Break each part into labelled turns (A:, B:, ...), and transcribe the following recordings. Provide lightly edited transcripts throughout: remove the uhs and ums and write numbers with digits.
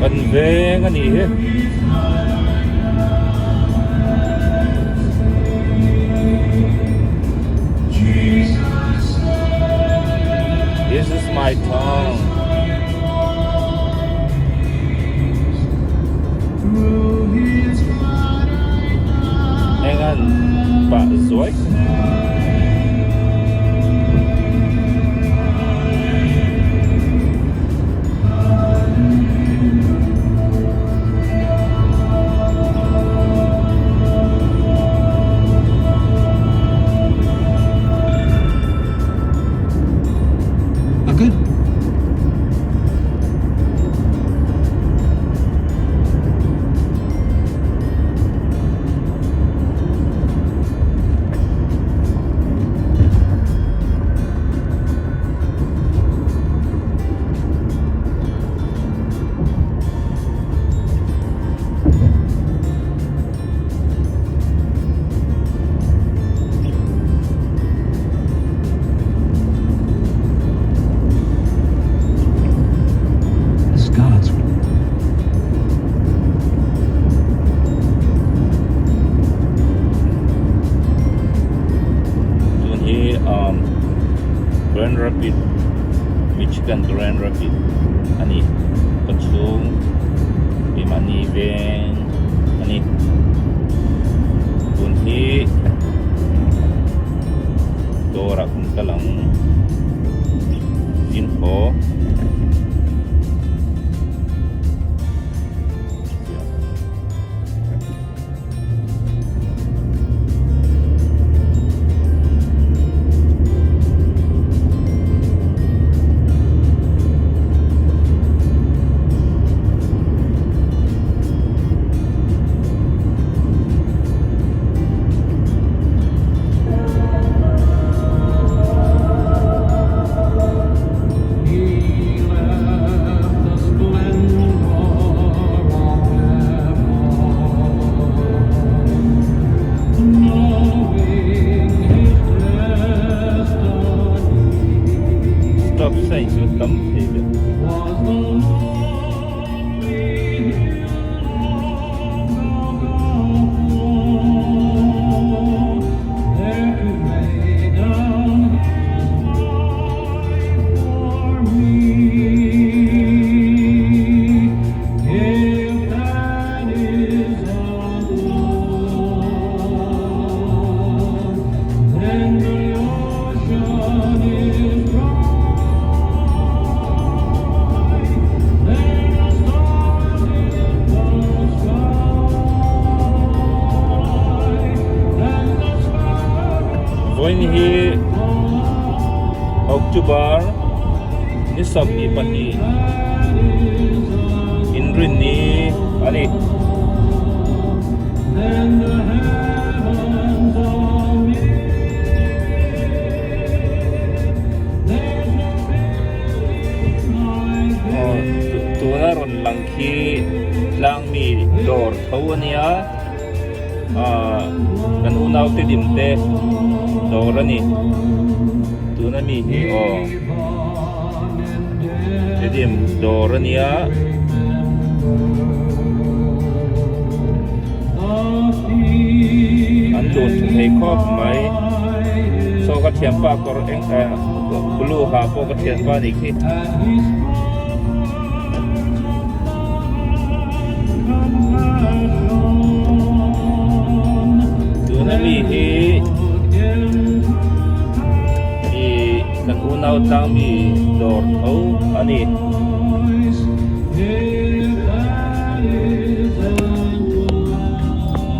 A: Kan veng a nih hi. This is my town. Eng an pah zuai. Tun hi um Grand Rapid Michigan Grand Rapid a ni ka chhung keimahni veng a ni tun hi dawrah kan kal ang zin haw. Stop sign chu tam thei ve. Vawiin hi October ni 22 inrinni a ni. Tuna rawn lang khi tlangmi dawr tho a nia ah kan unau te dim te dawr a ni tuna mi hi aw te dim dawr a nia. An dun tha thei khawp mai saw ka thianpa kawr eng eh blue ha pawh ka thianpa nih khi. Tuna mi hi ih kan unau tlang mi dawr tho a ni.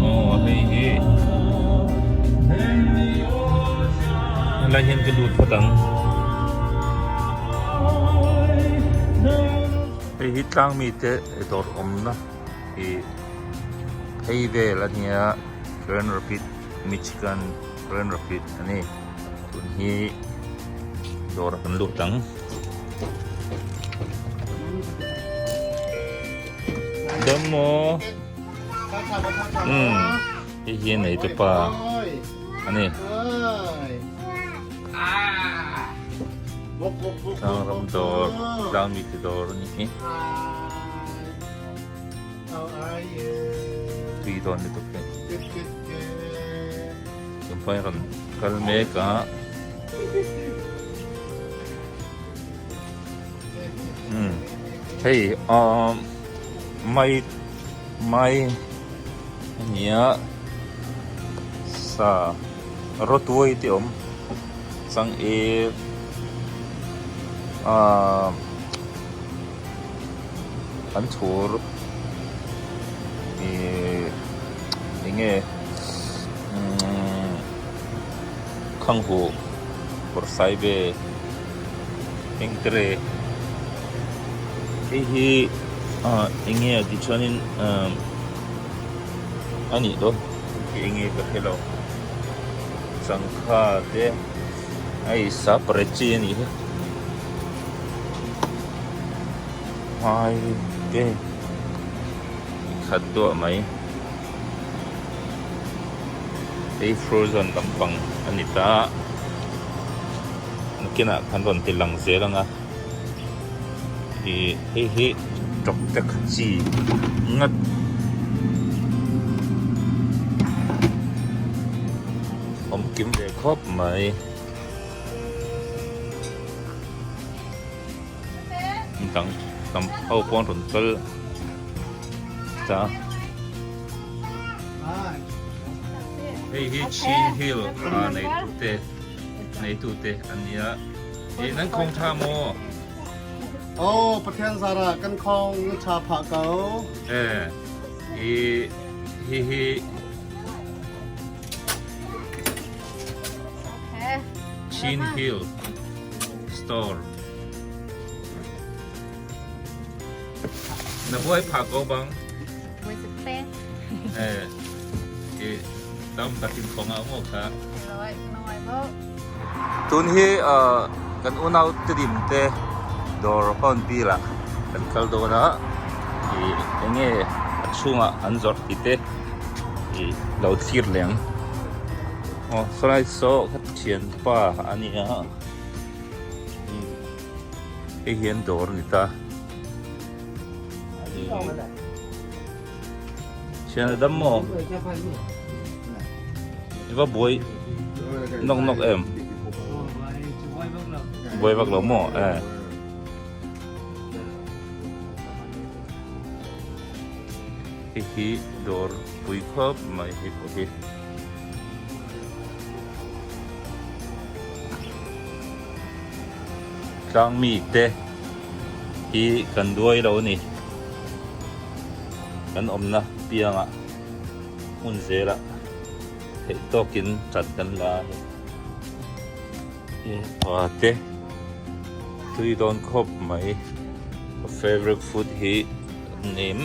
A: Aw hei hi helai hian ka lut phawt ang hei hi tlang mite dawr awmna ih phei vel a nia Grand Rapid Michigan Grand Rapid a ni tun hi dawr ah kan lut ang. Dam maw? Umm hei hi a nei te pa a ni. Tlang ram dawr tlang mi te dawr a ni hi. Tui dawn lutuk hei. Tumpai rawn kal mek a. Umm hei ahh mai mai a nia sa rawtuai te awm changel ahh an chhur ihh enge umm khanghu bawrhsaibe engtere hei hi ah enge a tih chuanin ah a nih dawn hei enge ka hre lo sangha te hei sapre chi a nih hi hmai te khat duah mai. Hei frozen lampang a ni ta a nakinah khan rawn ti lang zel ang a ih hei hi tawk te kha chi ngat awm kim ve khawp mai. Dang tam ho pawh an rawn kal ta a. Hei hi Chin Hill a neitute neitute an nia. Ih nan khawng tha maw?
B: Aw Pathian zarah kan khawng tha phah ko.
A: Eh i hi hi Chin Hill Store. Na buai phah ko bang.
C: Buai sik te.
A: Eh, i tam takin khong a ngo kha.
C: Loi, noi bo.
A: Tun hi kan unau te dim te dawr hawn bilah kan kal dawn a i enge a chhungah an zawrh tih te i lo thlir leng. Aw saw lai saw ka thianpa a nia. Hei hian dawr a ni ta. Thian a dam maw? I va buai nawk nawk em? Buai vak lo maw? Eh. Hei hi dawr pui khawp mai hei pawh hi. Tlang mite hi kan duai lo a ni. Kan awmna piangah hmun zelah theih tawkin ṭan kan la a ni. Pa te tui dawn khawp mai. Ka favourite food hi nim.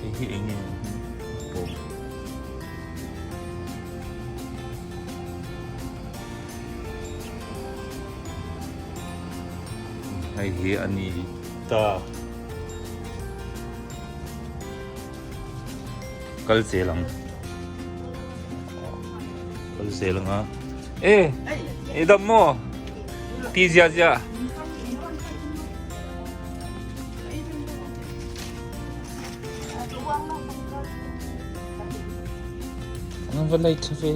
A: Hei hi eng nge pawm hei hi a ni ta kal zel ang kal zel ang a e i dam maw ti zia zia. An va lei tha ve.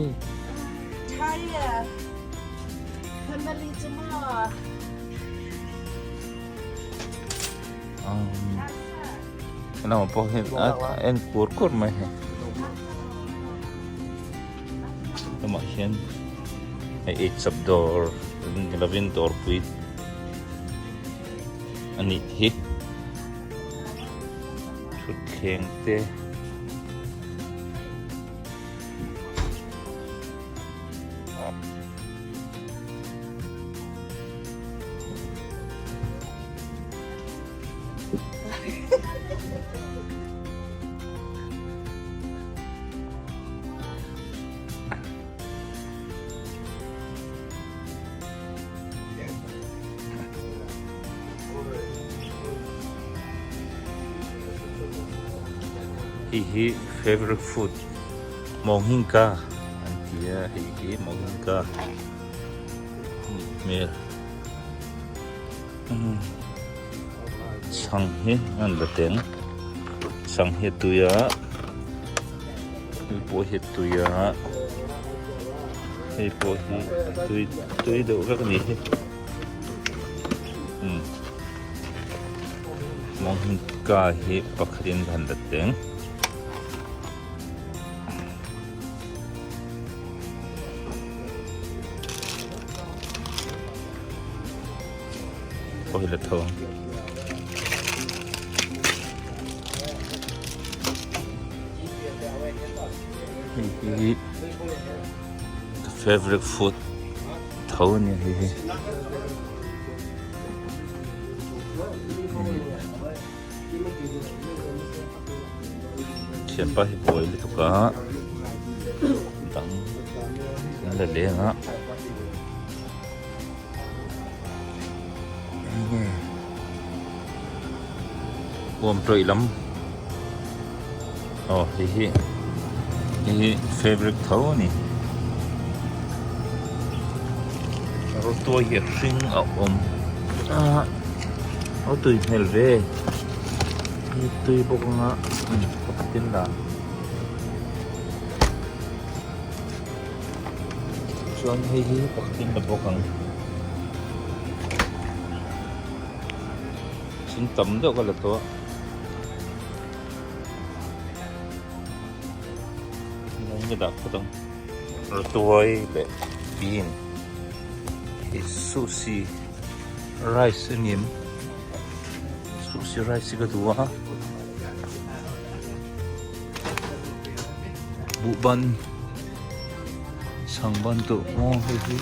A: Lamah pawh hian a en kur kur mai hei. Lamah hian hei eichawp dawr ni lovin dawrpui a nih hi. Thutthleng te. Hei hi favorite food mawnghinka an ti a hei hi mawnghinka a nih hmel. Chhang hi an la teng chhang hi a tui a hei pawh hi a tui a hei pawh hi tui tui deuh vek a ni hi umm mawngka hi pakhatin an la teng. Pawh hi la tho ang. Hei hi ka favourite food tho a nia hei hi. Thianpa hi buai lutuk a dang an la leng a. Enge huam tawih lam aw hei hi hei hi fabric tho a ni rawtuai hi a hring a awm a a tui hmel ve hei tui bawk anga pakhat in dah. Chuan hei hi pakhatin la bawk ang thing tam deuh ka la tawh a helai ka dah phawt ang rawtuai leh bean hei sushi rice a ni em sushi rice hi ka duh a. Buhban chhangban tawh maw hei hi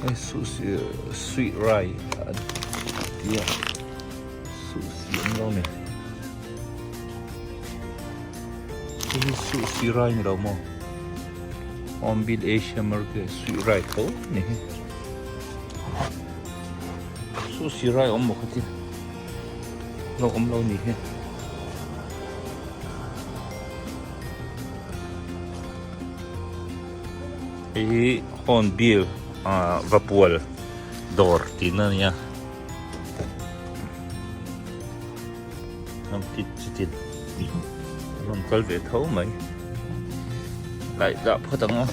A: hei sushi sweet rice an ti a sushi an lo ni hei hi sushi rice ni lo maw Hornbill Asia Market sweet rice tho ni hi sushi rice awm maw khatia. Lo awm lo ni hi. Hei hi Hornbill ah Vapual dawr tihna a nia. Hnam tit chitin an rawn kal ve tho mai. Laih dah phawt ang aw.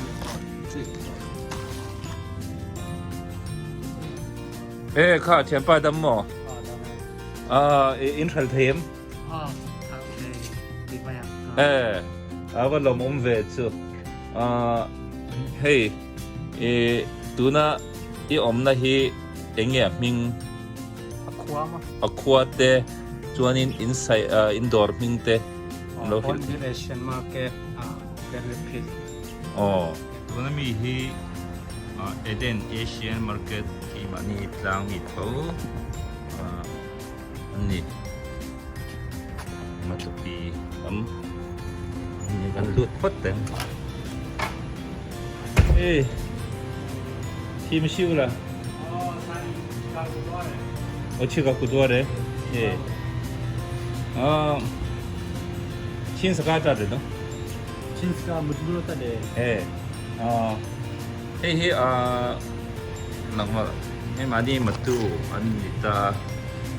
A: E kha thianpa dam maw? Ah in hral thei em?
D: Ah hral thei ti mai ang.
A: E a va lawm awm ve chu. Ah hei e tuna i awmna hi enge a hming?
D: A khua ma.
A: A khua te chuanin in sai in dawr hming te
D: lo hrilh. Hornbill Asian Market ah Grand Rapids.
A: Aw tuna mi hi Eden Asian Market keimahni tlang mi tho an ni. Matupi lam ni kan lut phawt teng. Ê thim siu la. Aw Chicago dua re. Ê. Ah chin saka ta de no.
D: Chinska mutburo ta de.
A: Ê. Ah hei hi ah nangmah hei mahni matu an ni ta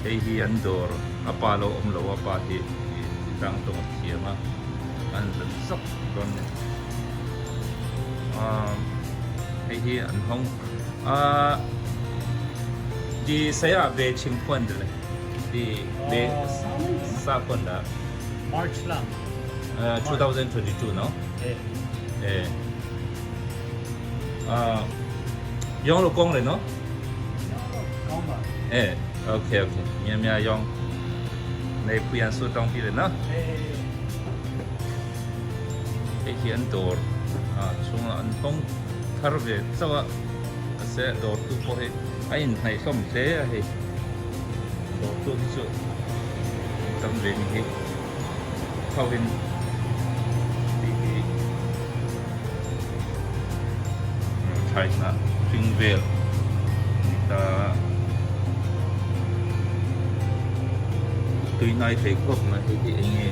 A: hei hi an dawr a pa lo awm lo a pa hi tlang tawng a thiam a an la zak dawn a ni ah hei hi an hawng ah ti saya ve chhingphuan de le ti ve sa phuan dah.
D: March lang.
A: 2022 no?
D: Eh.
A: Eh. Ah, yong lo kong le no?
D: Kong ba.
A: Eh, okay okay. Mia mia yong. Nei puyan su tong pi le no?
D: Eh.
A: Hei hi an dawr ah chhungah an hawng thar ve chauh a mahse dawr tu pawh hi a inhnaih hlawm hle a hei dawr tu hi chu tam ve ni hi tho in tih hi thlai hnah hring vel a ni ta tui hnai thei khawp mai hei hi eng nge.